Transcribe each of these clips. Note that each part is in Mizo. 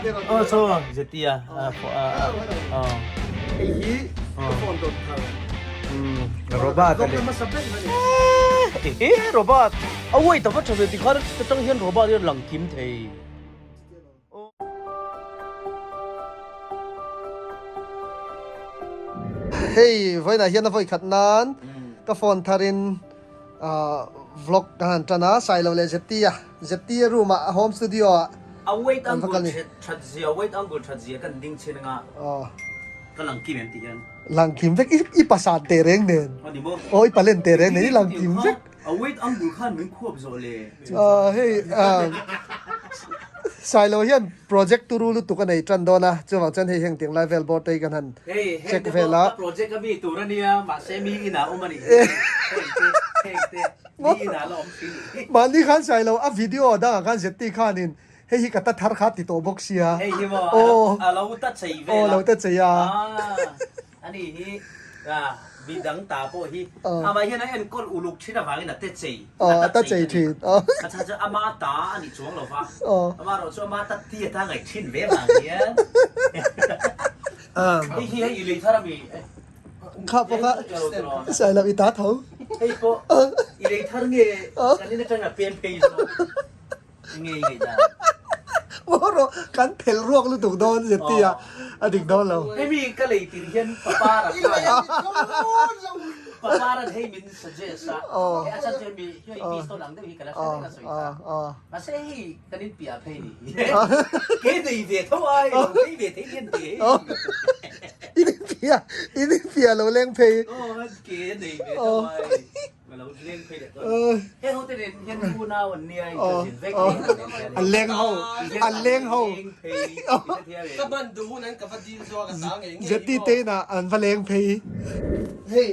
Oh so zetia Hei hi ka phone dawn thar. Robert a ni. Ehe Robert a wait a va tha ve tikhan ta tang hian Robert hian lang kim thei. Hei vawiinah hian a vawi khat nan ka phone tharin vlog ka han tan a, Sailo leh Zetia, Zetia room ah a home studio ah A wait kan va angle kal ni. that zia, wait angle that zia kan ding chin anga ka lang kim em tih hian. Lang kim vek, i pasat teh reng nen. A ni maw? Aw i palen teh reng nen i lang kim vek. A wait angle khan min khuap zawh le. Hei Sailo hian project turu lutuk a nei tan dawn a, chuvang chuan hei heng tiang lai vel bawr te hi kan han check vel a. Hei heng te pawh ka project a mi tur a nia, mahse mi inah awm a nih hi. Heng te, heng te, mi inah la awm thin nih hi. Mahni khan Sailo a video dangah khan Zetty khanin hei hi ka ta thar kha ti tawh bawk sia. Hei hi maw a lo ta chei vel a. Aw lo ta chei a. Ani hi mi dang ta pawh hi amah hian a enkawl uluk thin avangin a te chei a ta chei thin a chhan chu ama ta a nih chuang lo va, amaherawh chu ama ta ti ata ngaih thin ve vang hian hei hi hei i lei thar ami Kha pawh kha sawi loh i ta tho. Hei pawh i lei thar nge kan in atanga pen phei zawk. Nge i ngaih dan? Maw rawh, kan phel ruak lutuk dawn zirtir a, a dik dawn lo. Hemi ka lei tir hian papara khan paparan hei min suggest a, hei a chhan chu hemi hei pistol ang deuh hi ka la hre reng a sawi kha. Mahse hei kan in piah phei ni. Ke nei ve tho ai, lo phei ve thei hian ti hei. In in piah, in in piah lo leng phei. Aw, ke nei ve tho ai. An leng ho, an leng ho. Zeti te inah an va leng phei. Hei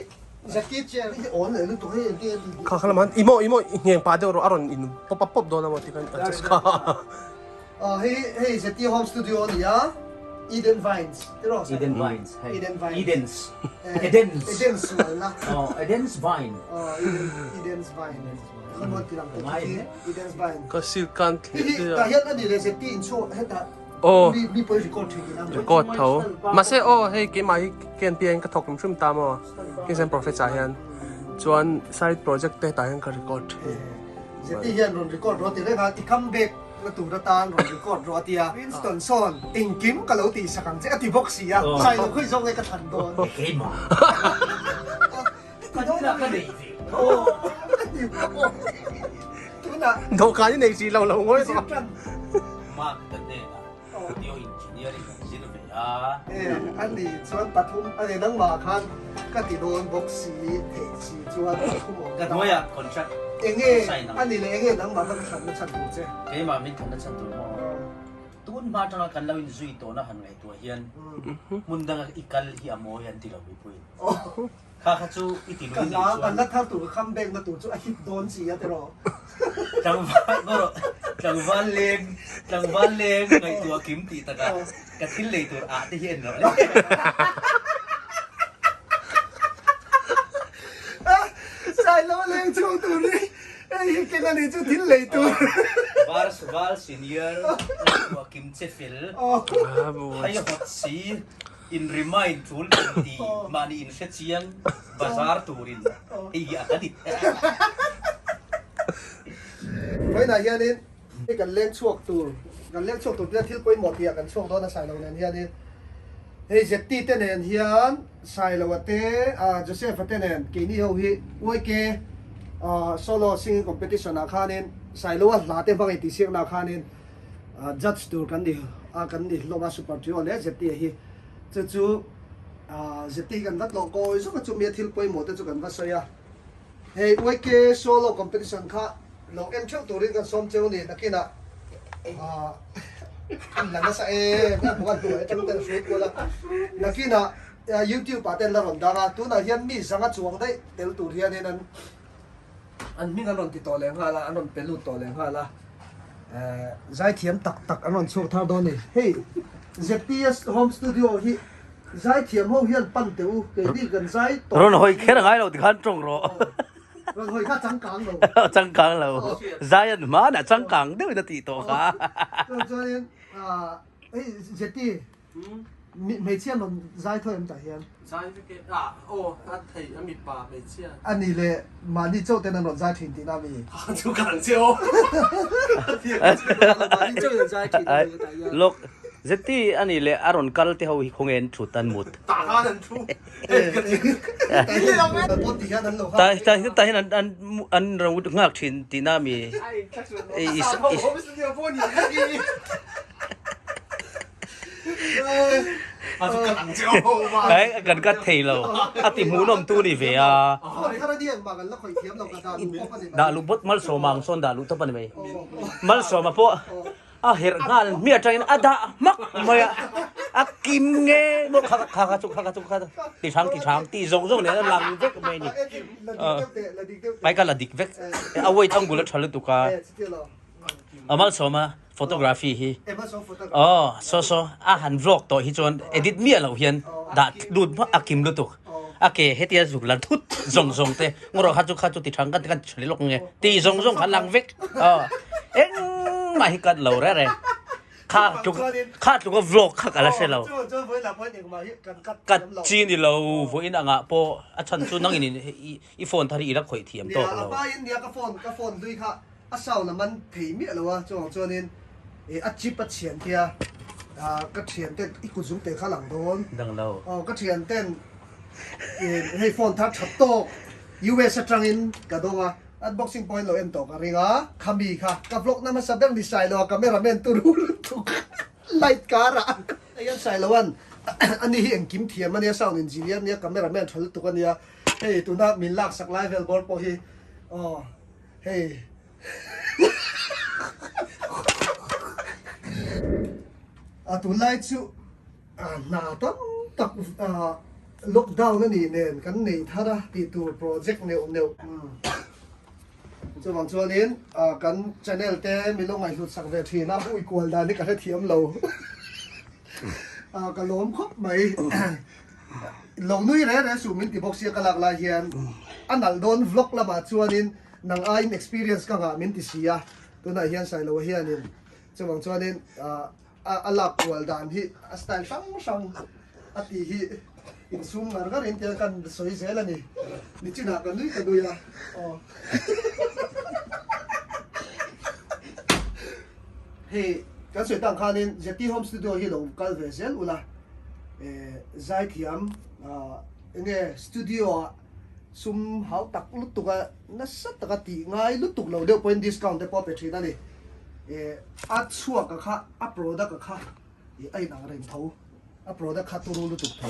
Zeti chair hi awn leh lutuk hei engtin a ti. Kha kha lamah i maw i maw i ngheng pah deuh rawh a rawn in pawp up pawp dawn a maw tikhan a just kha. Hei hei Zeti home studio a ni a. Eden Vines tiraw? Eden Vines hei. Eden Vines. Edens. Edens. Edens sualna. Oh, Edens Vine. Oh, Eden, Eden's Vine. Khan huan tilang te khi Eden's Vine. Ka sil kan thli Hi te. ta hian ani le zeti in chu heta. Oh. Mi mi poi record thin in ang. Record tho. Mahse oh hei keimah hi KNPA in ka thawk hrim hrim ta maw. Kings and Prophets ah hian chuan side project te tah hian ka record thin. Zeti hian rawn record rawh ti reng a, i come back na tur atan rawn record rawh a ti a. Winston sawn engkim ka lo tihsak ang che a ti bawk si a, Sailo khawi zawk nge ka thlan dawn? Keimah. Ka tunah ka nei ve. Tunah. Dawhkan i nei si lo lo ngawi rawh. Mark ka hnenah audio engineering an zir ve a. E, ani chuan pathum ani nangmah khan ka ti dawn bawk si theih si chuan pathum awm ta. Ka hnuaiah contract Enge sign ang. ani leh enge nangmah kha ka thlanna chhan tur che. Keimah min thlanna chhan tur maw? Tun hma atanga kan lo inzui tawhna han ngaihtuah hian hmun danga i kal hi a mawi an ti lo mipuiin. Kha kha chu i ti lui Ka nih hla chuan. kan la thar tur ka kham bek na tur chu a hit dawn si a tiraw. Tlangval bawrh tlangval leng tlangval leng ngaihtuah kim tih takah ka thil lei tur ah te hi en rawh le. Sailo leng chhuak tur hi hei hi keng a nih chu thil lei tur. Val val senior ngaihtuah kim che fel hai hawt si. In remind tul in ti mahni in hre chiang bazar turin hei hi a ka ni. Vawiinah hianin hei kan leng chhuak tur, kan leng chhuak tur tia thil pawimawh tihah kan chhuak dawn a Sailo nen hianin hei Zetty te nen hian Sailoa te Joseph-a te nen keini ho hi YK solo singing competition ah khanin Sailoa hla te hmang intihsiakna ah khanin Judge tur kan ni a kan ni hlawm a super trio leh Zetty hi chu chu Zetty hi kan va tlawh kawi zawk a chumi a thil pawimawh te chu kan va sawi a hei YK solo competition kha lo en theuh turin kan sawm cheu ni nakinah an la nasa em em bawk a hnuai atang ten a hrui kual a nakinah youtube ah te an la rawn dang a tunah hian mi zanga chuang daih tel tur hianin an An hming an rawn ti tawh leh nghal a, an rawn pe lut tawh leh nghal a, zaithiam tak tak an rawn chhuak thar dawn a ni. Hei ZPS Home Studio hi zaithiam ho hian pan teh u, keini kan zai tawh. Rawn hawi kher ngai lo tikhan tawng rawh. Rawn hawi kha changkang lo. Changkang lo. Zai an hmanah changkang deuhin a tih tawh kha. Chuan chuanin. Hei Zeti, hmeichhia an rawn zai thaw em tah hian? Zai vek e, ah aw a thei a mipa hmeichhia. A ni le, mahni chauh ten an rawn zai thin tihna mi? Ha chu ka ang che aw. Mahni chauh in an zai thin a ni tah hian. Lawk, Zeti a ni le a rawn kal te ho hi khawnge an thut an mut. Tah khan an thu. Tah hian an ro nghak thin tihna mi? Kan cut thei lo a ti hmuhnawm tu ni ve a. Dah luh bawt Malsawma ang sawn dah luh tawp a ni mai. Malsawma pawh A herh nghal hmiah atangin a dah hmak mai a, a kim nge maw kha kha kha chu kha kha chu kha ti hrang ti hrang tih zawng zawng nen a lang vek mai a ni. Ai ka la dik vek, a weight angle a tha lutuk a, a malsawm a photography hi aw saw saw a han vlog tawh hi chuan edit miah loh hian dah lut hmak a kim lutuk, a ke hetia zuk la thut zawng zawng te ngawrh kha chu kha chu ti hrang kan ti tha lawk nge tih zawng zawng kha lang vek aw engmah hi cut lo reng reng kha tluk kha tluk a vlog kha ka la hre lo cut chi ni lo vawiin angah pawh a chhan chu nangin i phone thar hi i la khawih thiam tawk lo. A pain nia ka phone ka phone hlui kha a sound a man thei miah lo a chuvang chuanin a chip a chhian tia ka thian ten i kut zung te kha lang dawn dang lo aw ka thian ten hei phone thar that tawk US atangin ka dawng a, unboxing pawhin lo en tawh ka ring a, khami kha ka vlog na hmasa ber ni Sailoa cameraman turu lutuk light karah hei hian Sailoa'n ani hi engkim thiam ania sound engineer ania cameraman tha lutuk ania hei tuna min laksak lai vel bawr pawh hi aw hei a tunlai chu Hna tam tak lockdown a nih nen kan nei thar a tih tur project neuh neuh. Chuvang chuanin kan channel te mi lo ngaihhlut sak ve thin a, ui kual dan hi ka hrethiam lo. Ka lawm khawp mai. Lo nui re re suh min ti bawk sia ka lak lai hian a nalh dawn vlog lamah chuanin nang aiin experience ka ngah min ti si a, tunah hian Sailoa hianin chuvang chuanin A lak kual dan hi a style hrang hrang a tih hi insum ngar ngar in tia kan sawi zel a ni. Nichinah ka nui ka nui a aw. Hei kan sawi tang khanin ZT Home Studio hi lo kal ve zel ula zaithiam enge studio ah sum hau tak lutuk a nasa taka tih ngai lutuk lo deuh pawhin discount te pawh a pe thin a ni. A chhuak a kha a product a kha a inang reng tho a product kha turu lutuk tho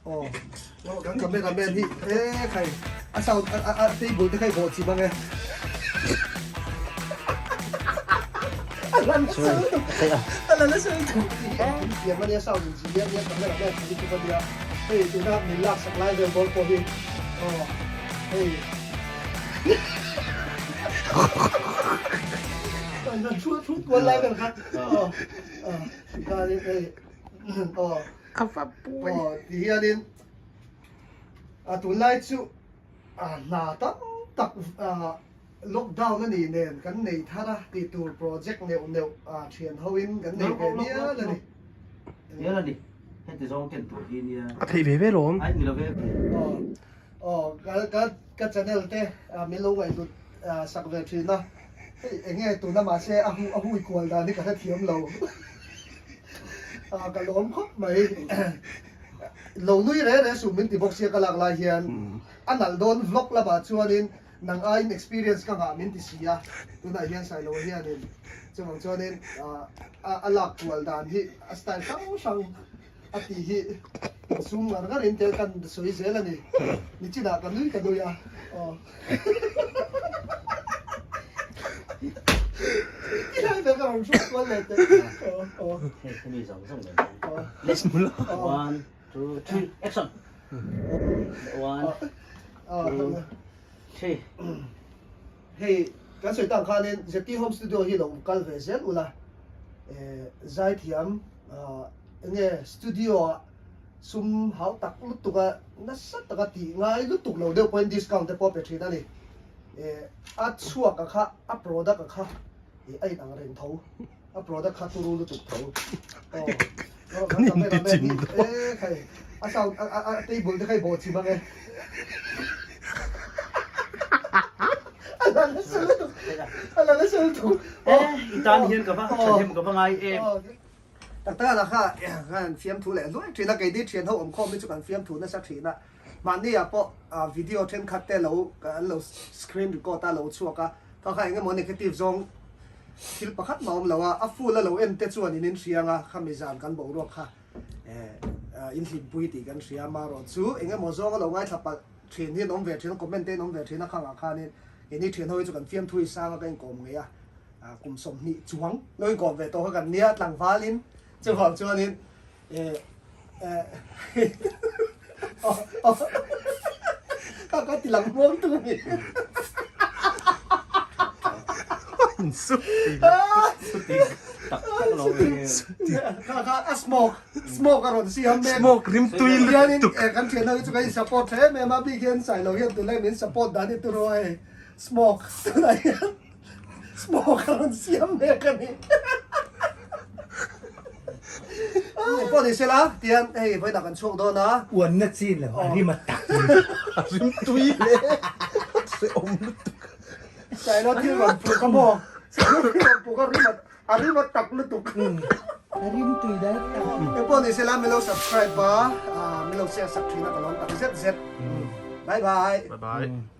aw kan cameraman hi e khai a sound a table te kha i bawh chim ang e a lan nasa lutuk a lan nasa lutuk thiam a nia sound engineer nia cameraman kha lutuk a nia hei tuna min laksak lai vel bawr pawh hi aw hei Tihianin a tunlai chu hna tam tak lockdown a nih nen kan nei thar a tih tur project neuh neuh thian hoin kan nei ve mial a ni. A theih ve ve lawm. Aw ka ka channel te min lo ngaihhlut sak ve thin a, hei enge tuna mahse a hu a hui kual dan hi ka hrethiam lo ka lawm khawp mai lo nui re re suh min ti bawk sia ka lak lai hian a nalh dawn vlog lamah chuanin nang aiin experience ka ngah min ti si a tunah hian Sailoa hianin chuvang chuanin a lak kual dan hi a style hrang hrang A tih hi insum ngar ngar in tel kan sawi zel a ni. Nichinah ka nui ka nui a. Aw. Ti lai ber ka rawn hruai kual leh teh. Aw aw. Hei hemi zawng zawng nen hian. Let's One, two, three, action. One, two, three. Hei kan sawi tang khanin ZT Home Studio hi lo kal ve zel ula. Zaithiam Enge studio ah sum hau tak lutuk a nasa taka tih ngai lutuk lo deuh pawhin discount te pawh a pe thin a ni. A chhuak a kha a product a kha a inang reng tho. A product kha turu lutuk tho. Aw. Kan inti chim dawn. E khai. A sound a a table te kha i bawh chim ang e. A la nasa lutuk. A la nasa lutuk. E i tan hian ka va thahnem ka va ngai em. Tak tak a la kha khan fiamthu leh hluai thin a keini thian ho awm khawm hi chu kan fiamthu nasa thin a. Mahni ah pawh video thenkhat te lo an lo screen record a lo chhuak a, kha kha engemaw negative zawng thil pakhat mah awm lo a, a full a lo en te chuan in inhriang a, khami zan kan boruak kha eh in hlimpui tih kan hria amaherawh chu engemaw zawng a lo ngaithla palh thin hi an awm ve thin a, comment te an awm ve thin a khangah khanin keini thian ho hi chu kan fiamthu i sang a ka inkawm ngei a, kum 20 chuang lo inkawm ve tawh kha kan nia tlangvalin chuvang chuanin Ka ka ti lang muang tu mi. In su ti tak tak lo nge. Ka ka a smoke smoke a rawn siam mek. Smoke rim tui lutuk. Kan thian ho hi chu kan in support hle mai a mah bik hian sai lo hian tunlai min support dan hi turu a hei smoke tunah hian Smoke a rawn siam mek a ni. Pawh ni sela tian hei vawiinah kan chhuak dawn a. Uanna chin lo a rim a tak ni. A rim tui hle hrehawm lutuk. Sailo thil rawn puk a maw? Sailo thil rawn puk a rim a a rim a tak lutuk. A rim tui dal tak ni. Eng pawh ni sela min lo subscribe a, min lo share sak thin a ka lawm tak zet zet. Bye bye. Bye bye.